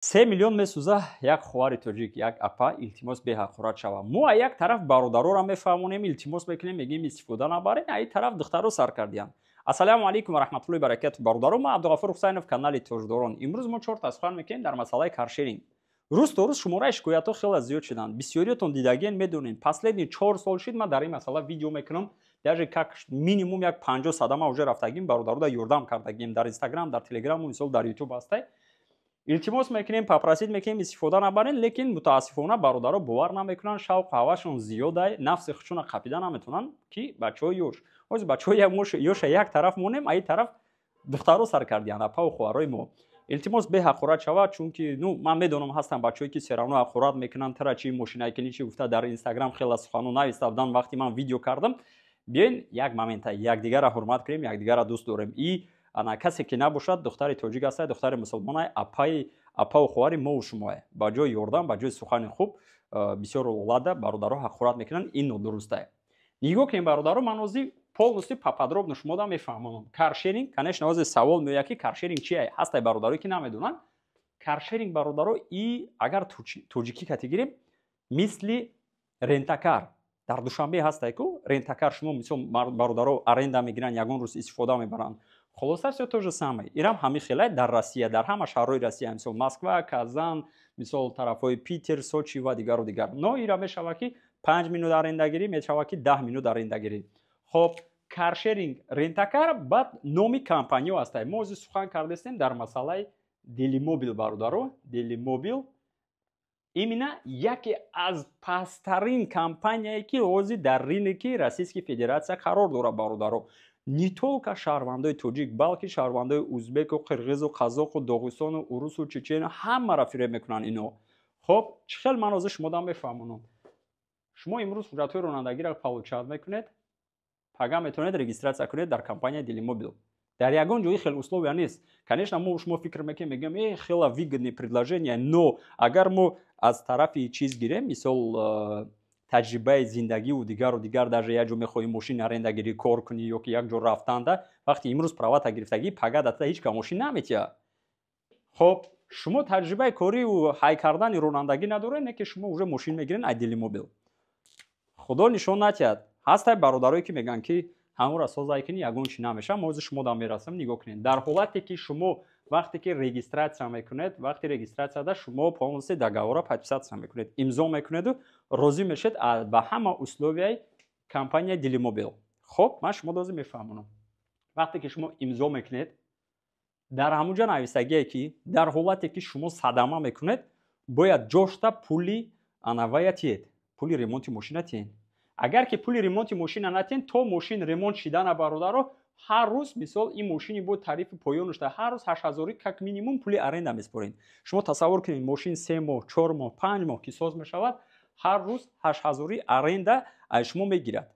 3 миллион месӯза як ховари тоҷик, як апа. Илтимос, беҳақорат шава. Мо а як тараф бародароро мефаҳмонем, илтимос мекунем, мегӯем, истифода набарен, а ин тараф духтаро сар кардиянд. Ассалому алайкум ва раҳматуллои баракату, бародаро. Ма Абдуғафур Ҳусайнов, канали Тоҷдорон. Имрӯз мо чорта сухан мекунем дар масъалаи каршеринг. Рӯз то рӯз шумораи шикоятҳо хеле зиёд шуданд. Бисёриятон дидагиен, медонед, последний 4 сол шид, ман дар ин масъала видео мекунам. Даже как минимум як 50 садама уже рафтагим, бародарода ёрдам кардагим дар Инстаграм, дар Телеграму, мисол, дар Ютуб ҳастай. Илтимос мекунем, попросить мекунем, истифода набарен, лекин мутаассифона бародаро бовар намекунанд, шавқу ҳавасшон зиёдай, нафси худшона қапида наметавонанд, ки бачаҳои ёш, ҳозир бачаҳои ёша як тараф монем, а ин тараф духтаро сар кардиянд, апаву хоҳарои мо. Илтимос, беҳақорат шавад, чунки, ну, ман медонам, ҳастанд бачаҳое, ки всё равно ҳақорат мекунанд. Тара чи мошинайкини чи гуфта, дар Инстаграм хела суханҳо нависта буданд, вақте ман видео кардам. Биёин, як момента якдигарро ҳурмат кунем, якдигарро дӯст дорем. И ана касе ки набошад, духтари тоҷик ҳастай, духтари мусулмонай, апаи, апаву хоҳари мову шумоае. Ба ҷои ёрдам, ба ҷои сухани хуб, бисёр лада бародаро ҳақорат мекунанд, ин нодурустае. Нигоҳ кунем, бародаро, ман ҳозир полностью поподробно шумода мефаҳмонам. Каршеринг, конечно, ҳозир савол меояд, ки каршеринг чие. Ҳастай бародарое, ки намедонанд. Каршеринг, бародаро, и агар тоҷикӣ кати гирем, мисли рентакар дар Душанбе ҳастай ку, рентакар. Шумо, мисол, бародаро аренда мегиранд, ягон рӯз истифода мебаранд. Хулоса, все то же самое, ирам ҳамин хелай дар Россия, дар ҳама шаҳрҳои Россия, мисол, Москва, Казан, мисол, тарафҳои Питер, Сочи ва дигару дигар. Но ира мешавад, ки 5 минут арендагирӣ, мешавад, ки 10 минут арендагирӣ. Хоб, каршеринг, рентакар, баъд номи компаниё ҳастай. Мо ҳозир сухан кардастем дар масъалаи Делимобил, бародаро. Делимобил именно яке аз пасттарин компанияе, ки ҳозир дар рынки Российской Федерация қарор дорад, бародаро. Не только шаҳрвандои тоҷик, балки шаҳрвандои узбеку, қирғизу, қазоқу, доғистону, урусу, чечену, ҳамаро фиреб мекунанд ино. Хоб, чӣ хел, ман ҳозир шумодам мефаҳмонам. Шумо имрӯз ҳуҷҷатҳои ронандагиро получать мекунед, пага метавонед регистрация кунед дар компания Делимобил. Дар ягон ҷои хел условия нест. Конечно, мо шумо фикр мекунем, мегӯем, э, хела выгодное предложение, но агар мо аз тарафи чиз гирем, мисол, таҷрибаи зиндагиву дигару дигар, даже як ҷо мехоҳӣ мошин аренда гирӣ, кор кунӣ ё ки як ҷо рафтанда, вақти имрӯз правата гирифтагӣ, пага дата ҳеҷ ка мошин наметиҳад. Хоб, шумо таҷрибаи кориву ҳай кардани ронандагӣ надоред, не ки шумо уже мошин мегирен ай Делимобил. Худо нишон натиҳад, ҳастай бародарое, ки мегӯянд, ки ҳамонро созай кунӣ, ягон чи намешавад. Мо ҳозир шумо дам мерасам. Нигоҳ кунед, дар ҳолате ки шумо вақте ки регистрация мекунед, вақти регистрацияда шумо полностью договора подписаться мекунед, имзо мекунеду розӣ мешед ба ҳама условияи компания Делимобил. Хоб, ман шумо дозӣ мефаҳмонам. Вақте ки шумо имзо мекунед, дар ҳамунҷа нависагие, ки дар ҳолате ки шумо садама мекунед, бояд ҷошта пули анавая тиед, пули ремонти мошина тиед. Агар ки пули ремонти мошина натиҳед, то мошин ремонт шидана, бародаро, ҳар рӯз, мисол, ин мошини бо тарифи поёнушта, ҳар рӯз 8000-ӣ как минимум пули аренда меспоред. Шумо тасаввур кунед, мошин 3 моҳ, 4 моҳ, 5 моҳ ки соз мешавад, ҳар рӯз 8000-ӣ аренда аз шумо мегирад.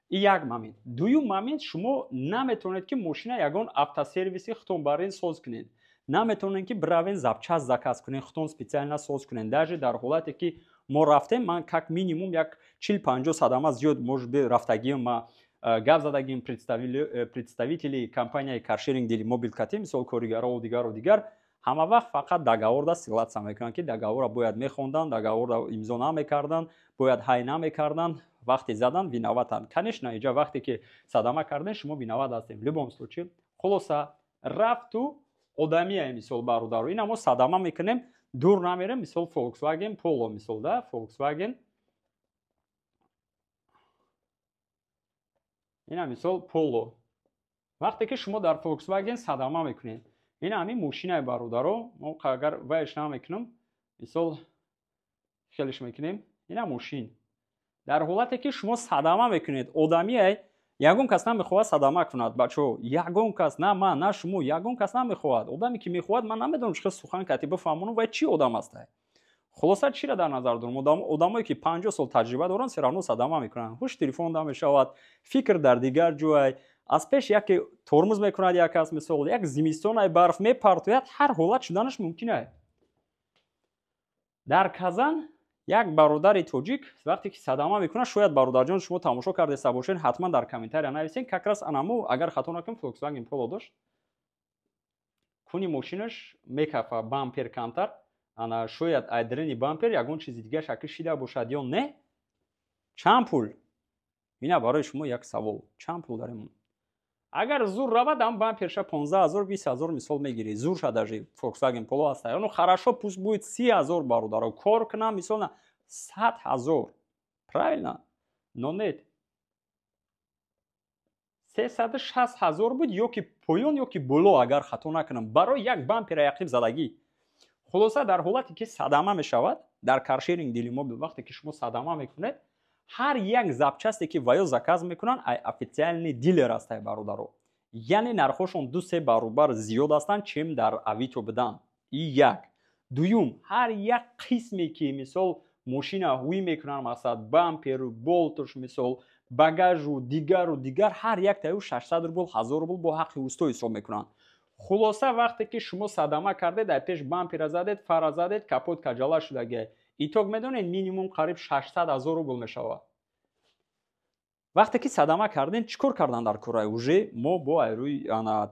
И як момент. Дуюм момент: шумо наметавонед, ки мошина ягон автосервиси худтон барен соз кунед, наметавонед, ки биравен, запчасть заказ кунед, худтон специально соз кунед. Даже дар ҳолате ки мо рафтем, ман как минимум як 40-50 садама зиёд, может быть, рафтагиам, ма гап задагим представители компанияи каршеринг Делимобил кати, мисол, коригарову дигару дигар, ҳама вақт фақат договорда ссылаться мекунанд, ки договора бояд мехонданд, договорда имзо намекарданд, бояд ҳай намекарданд, вақте задан, виноватанд. Конечно, иҷа вақте ки садама кардем, шумо виноват ҳастем в любом случае. Хулоса, рафту одамия, мисол, бародару, ина мо садама мекунем, дур намерем, мисол, Volkswagen Polo, мисол, да, Volkswagen, ина, мисол, Polo. Вақте ки шумо дар Volkswagen садама мекунед, ина ҳамин мошинаи, бародаро, мо агар вайш намекунам, мисол, хелеш мекунем, ина мошин. Дар ҳолате ки шумо садама мекунед, одамиай, ягон кас намехоҳад садама кунад, бачаҳо, ягон кас, на ман, на шумо, ягон кас намехоҳад. Одаме ки мехоҳад, ман намедонам, чӣ хел сухан кати бифаҳмонам, вай чӣ одам астай. Хулоса, чиро дар назар дорам? Одамое ки 50 сол таҷриба доранд, всё равно садама мекунанд. Ҳуш телефон да мешавад, фикр дар дигар ҷой, аз пеш яке тормоз мекунад, як кас, мисол, як зимистонай, барф мепартояд, ҳар ҳолат шуданаш мумкин ай. Дар Казан як бародари тоҷик вақте ки садама мекунад, шояд, бародарҷон, шумо тамошо кардаеста бошед, ҳатман дар комментария нависед. Как раз анамо, агар хато накунам, Volkswagen Polo дошт, куни мошинаш мекафа, бампер камтар. Ана, шояд айдрини бампер ягон чизи дига шакл шида бошад ё не. Чанд пул? Ина барои шумо як савол: чанд пул дарем? Агар зур равад, ам бамперша 15 000, 20 000, мисол, мегирӣ. Зурша даже Volkswagen Polo ҳаста. Ну хорошо, пусть будет 30 000, бародаро, кор кунам, мисол, на 100 000, правильно? Но нет, 360 000 буд, ё ки поён, ё ки боло, агар хато накунам, барои як бампера яқиб задагӣ. Хулоса, дар ҳолате ки садама мешавад дар каршеринг Делимобил, вақте ки шумо садама мекунед, ҳар як запчасте ки ваё заказ мекунанд, ай официальный дилер ҳастай, бародаро. Яъне нархҳошон ду-се баробар зиёд ҳастанд, чем дар Авито будан. И як. Дуюм, ҳар як қисме ки, мисол, мошина ҳуӣ мекунанд, масалан, бамперу болтуш, мисол, багажу дигару дигар, ҳар яктаю 600 рубл, 1000 рубл бо ҳаққи усто ҳисоб мекунанд. Хулоса, вақте ки шумо садама кардед, дар пеш бампера задед, фара задед, капот каҷала шудагиа, итог медонед, минимум қариб 600 ҳазор рубл мешавад. Вақте ки садама кардем, чӣ кор кардан дар кораи? Уже мо бо айрӯи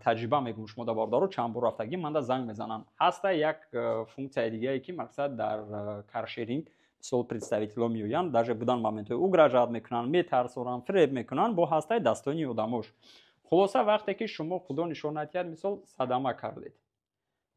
таҷриба мегӯм шумо да, бародаро, чанд бор рафтагӣ, манда занг мезананд. Ҳаста як функсияи дигае, ки мақсад дар каршеринг, мисол, представителҳо меоянд, даже будан моментҳои угрожать мекунанд, метарсоранд, фиреб мекунанд, бо ҳастаи дастони одамош. Хулоса, вақте ки шумо, худо нишон надиҳад, мисол, садама кардед,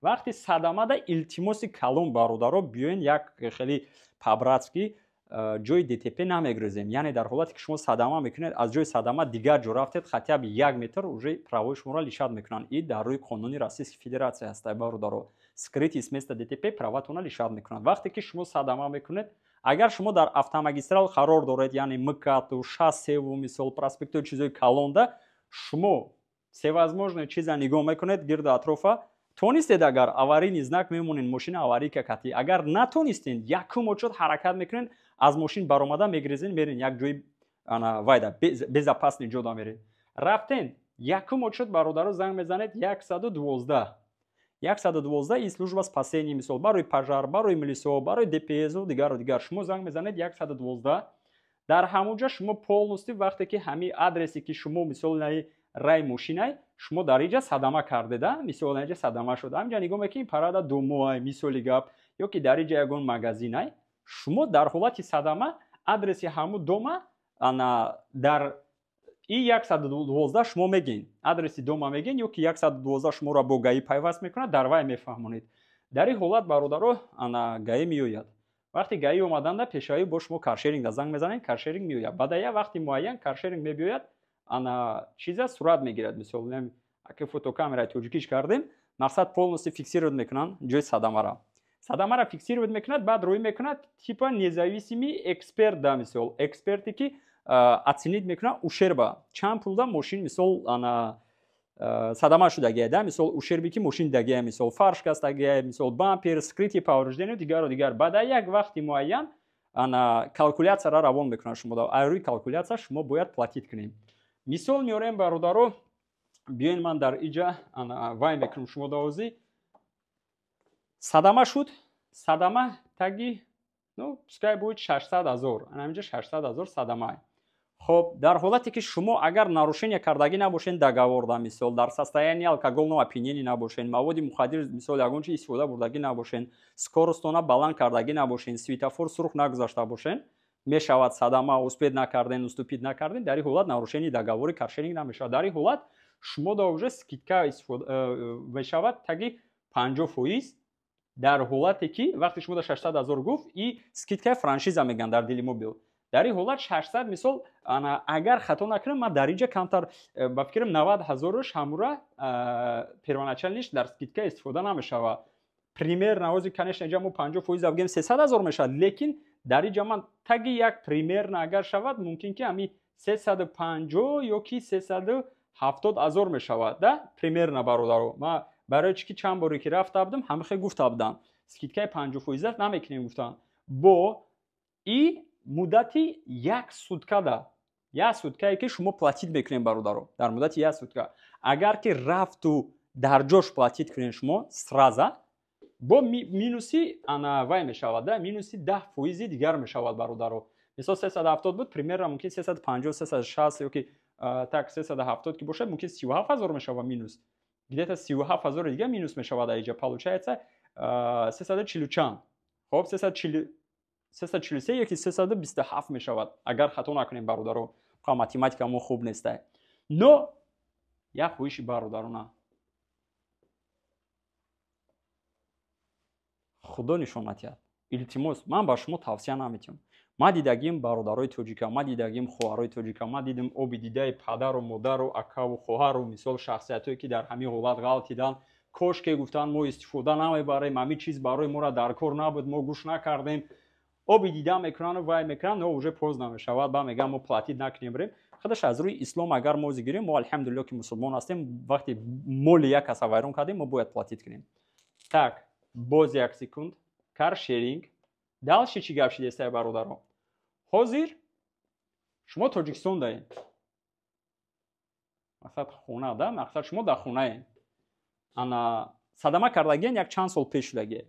вақти садамада, илтимоси калон, бародаро, биёен, як хеле по-братски ҷои ДТП намегрезем. Яъне дар ҳолате ки шумо садама мекунед, аз ҷои садама дигар ҷо рафтед, хотя бы 1 метр, уже правои шуморо лишать мекунанд. И дар рӯи қонуни Российской Федерация ҳаста, бародаро, скрытие с места ДТП, праватона лишать мекунанд. Вақте ки шумо садама мекунед, агар шумо дар автомагистрал қарор доред, яъне МКАДу, шоссеву, мисол, проспекту, чизои калонда, шумо всевозможные чиза нигоҳ мекунед гирду атрофа. Тонистед, агар аварийный знак мемонед, мошина аварийка катӣ. Агар натонистед, якум очод ҳаракат мекунед, аз мошин баромада мегрезен, мерен як ҷои вайда, безопасный ҷода мерен. Рафтен, якум очод, бародаро, занг мезанед 112. 112 и служба спасения, мисол, барои пожар, барои милисо, барои ДПСу дигару дигар. Шумо занг мезанед 112. Дар ҳамон ҷо шумо полностью, вақте ки ҳамин адресе ки шумо, мисол, рай мошинай, шумо дар инҷа садама кардеда, мисол, инҷа садама шуда, ҳаминҷа нигоҳ мекунӣ, парада домоай, мисоли гап, ё ки дар инҷа ягон магазинай. Шумо дар ҳолати садама адреси ҳамун дома ана дар и 112 шумо мегин, адреси дома мегин, ё ки 112 шуморо бо ГАИ пайваст мекунад, дар вай мефаҳмонед. Дар ин ҳолат, бародаро, ана ГАИ меояд. Вақте ГАИ омаданда, пешавӣ бо шумо каршерингда занг мезанед, каршеринг меояд. Баъда як вақти муайян каршеринг мебиёяд, ана чиза сурат мегирад. Мисол, аки фотокамераи тоҷикиш кардем, мақсад, полностью фиксировать мекунанд ҷои садамара. Садамара фиксировать мекунад, баъд рӯй мекунад типа независимый эксперт да, мисол, эксперте ки оценить мекунад ущерба, чанд пулда мошин, мисол, ана садама шудагия да, мисол, ущербе ки мошин дагия, мисол, фар шикастагия, мисол, бампер, вскрытие повреждение, дигару дигар. Баъда як вақти муайян ана калкуляцияра равон мекунад шумо. Рӯи калкуляция шумо бояд платить кунед. Мисол меорем, бародаро, биёен, ман дар иҷа вай мекунам шумо давозӣ. Садама шуд, садама таги, ну, пускай будет 600 000, анаминҷа 600 000 садама. Хоб, дар ҳолате ки шумо агар нарушение кардагӣ набошен договорда, мисол, дар состоянии алкогольного опьянения набошен, маводи мухаддир, мисол, ягон чи истифода бурдагӣ набошен, скоростона баланд кардагӣ набошен, светофор сурх нагузашта бошен, мешавад садама, успеть накарден, уступить накарден, дар ин ҳолат нарушение договори каршеринг намешавад. Дар ин ҳолат шумо да уже скидка мешавад таги 50%. Дар ҳолате ки вақте шумо да 600 000 гуфт, и скидкаи франшиза мегӯянд дар Делимобил. Дар ин ҳолат 600, мисол, агар хато накунам, ман дар инҷа камтар ба фикрам, 90 ҳазоруш ҳамура первоначальныйш дар скидка истифода намешавад. Примерно ози, конечно, инҷа мо 50% бигем, 300 000 мешавад, лекин дар инҷа ман таги як примерно агар шавад, мумкин ки ҳами 350 ё ки 370 000 мешавад да, примерно. Бародаро, ма барои чӣ ки чанд боре ки рафта будам, ҳамихе гуфта будам, скидкаи 50 фоиза намекунем гуфтанд, бо и муддати як суткада, як суткае ки шумо платить мекунем, бародаро. Дар муддати як сутка агар ки рафту дар ҷош платить кунем шумо сразу, бо минуси ана вай мешавад да, минуси 10 фоизи дигар мешавад, бародаро. Мисол, 370 буд, примерно мумкин 350, 360 ё ки так 370 ки бошад, мумкин 37 000 мешавад минус, где-то 37 ҳазори дигар минус мешавад. Аиҷа получается 340 чанд. Хоб, 343 ёки 327 мешавад, агар хато накунем, бародаро. Математика мо хуб нестай. Но як хоҳиши бародарона, худо нишон натиҳад, илтимос, ман ба шумо тавсия наметиҳам. Ман дидагим бародарои тоҷика, ман дидагим хоҳарои тоҷика, ман дидим оби дидаи падару модару акаву хоҳару, мисол, шахсиятое ки дар ҳамин ҳолат ғалтиданд. Кошке гуфтанд, мо истифода намебарем, ҳамин чиз барои моро дар кор набуд, мо гӯш накардем. Оби дида мекунану вай мекунанд, но уже поздно мешавад. Ба мегӯям, мо платить накунем, бирем. Худаш аз рӯи ислом агар мо зигирем, мо, алҳамдулилло, ки мусулмон ҳастем, вақте моли як каса вайрон кардем, мо бояд платить кунем. Так, боз як секунд, каршеринг дальше чӣ гап шидестай, бародаро? Ҳозир шумо Тоҷикистон даед, мақсад хона да, мақсад шумо дар хонаед, ана садама кардагиен як чанд сол пеш шудагие.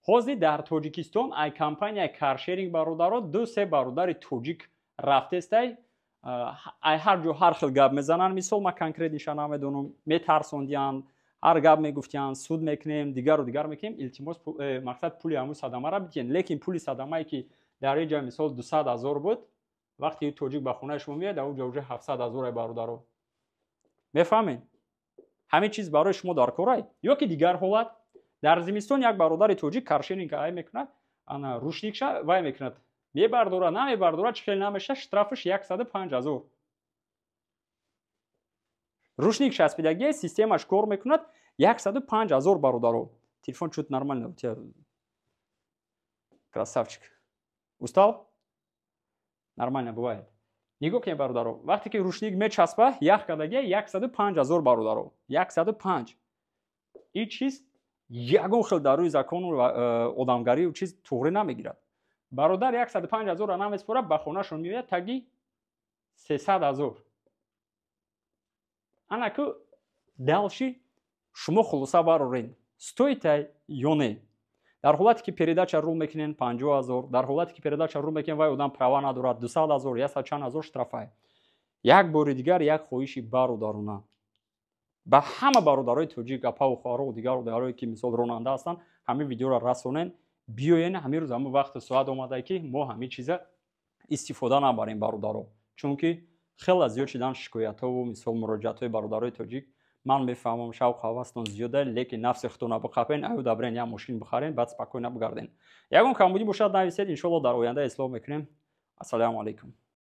Ҳозир дар Тоҷикистон ай компанияи каршеринг, бародаро, ду се бародари тоҷик рафтестай, ай ҳар ҷо ҳар хел гап мезананд. Мисол, ман конкретныйша намедонам, метарсондиянд, ҳар гап мегуфтиянд, суд мекунем, дигару дигар мекунем, илтимос, мақсад пули ҳамун садамаро бидиҳен. Лекин пули садамае ки дар ин ҷа, мисол, 200 000 буд, вақте тоҷик ба хонаи шумо меояд, дар он ҷа уже 700 000. Бародаро, мефаҳмед, ҳамин чиз барои шумо дар корай. Ё ки дигар ҳолат: дар зимистон як бародари тоҷик каршеринг ай мекунад, ана рушникша вай мекунад, мебардора, намебардора, чӣ хел намеша, штрафаш 105 000. Рушник часпидагие, системаш кор мекунад, 105 000. Бародаро, телефон чут нормально у тебя, красавчик. Устал? Нормально, бывает. Нигоҳ кунед, бародаро, вақте ки рушник мечаспа, ях кардагия, 105 000, бародаро, 105. Ин чиз ягон хел дар рӯи закону одамгарию чиз туғрӣ намегирад. Бародар 105 000-ро намеспорад, ба хонашон меояд таги 300 000. Анаку дальше шумо хулоса барорен, стоит ай ё не. Дар ҳолате ки передача рул мекунен, 50 000, дар ҳолате ки передача рул мекунен, вай одам права надорад, 200 000, яксад чанд ҳазор штрафай. Як бори дигар як хоҳиши бародарона ба ҳама бародарои тоҷик, апаву хоҳару дигару дигарое ки, мисол, ронанда ҳастанд, ҳамин видеоро расонен. Биёен, ҳамин рӯз, ҳамин вақту соат омада, ки мо ҳамин чиза истифода набарем, бародаро, чунки хеле зиёд шидан шикоятҳову, мисол, муроҷиатҳои бародарои тоҷик. Ман мефаҳмам, шавқу ҳавастон зиёда, лекин нафси худтона биқапен, аю дабрен як мошин бихарен, баъд спокойно бигарден. Ягон камбудӣ бошад, нависед, иншоалло, дар оянда ислоҳ мекунем. Ассалому алайкум.